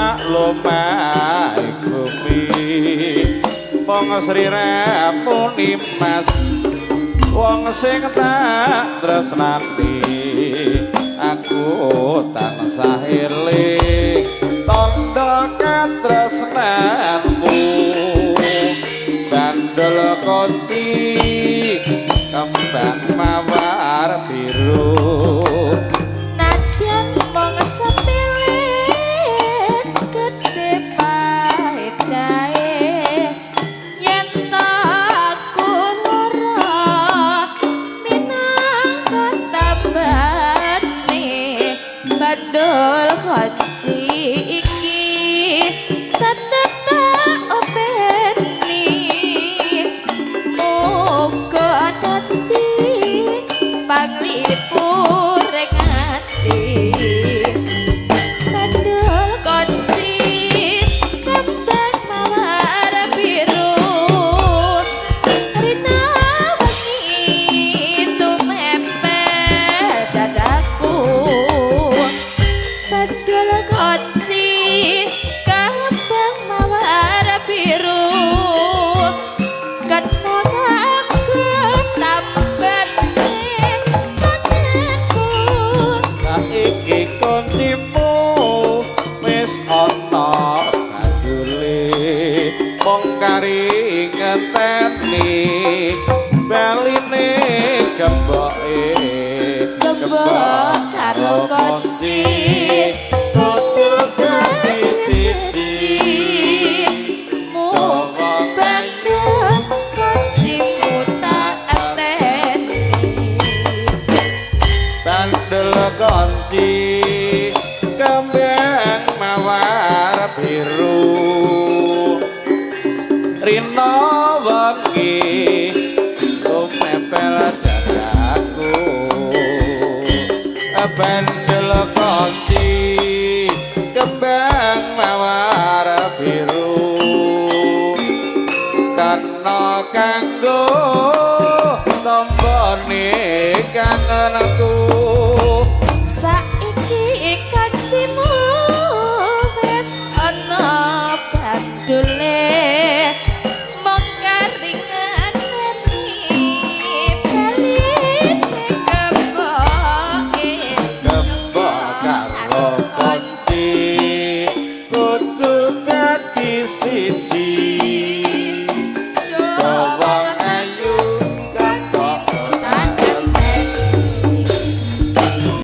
sak lumah bumi. Mong sriramu Mas, wong sing tak tresnani, aku tansah eling tandha katresnanmu. Bandel kunci kembang mawar biru. Nadyan mung sepilik gedhe paedahe, yen aku lara minangka tambane. Bandul kunci iki tetep tak openi, muga dadi panglipur ing ati. Bandul kunci kembang mawar biru, rina wengi tumepel dadaku. Bandul kunci kembang mawar biru, kena kanggo tambane kangenku. Saiki kuncimu wis ana bandule, mung kari ngenteni baline gemboke. Gembok karo kunci kudu dadi siji. Mung bagus kuncimu tak enteni. Bandel kunci kembang mawar biru, rina wengi tumepel dadaku. Bandel kunci kembang mawar biru, kena kanggo tombone kangenku.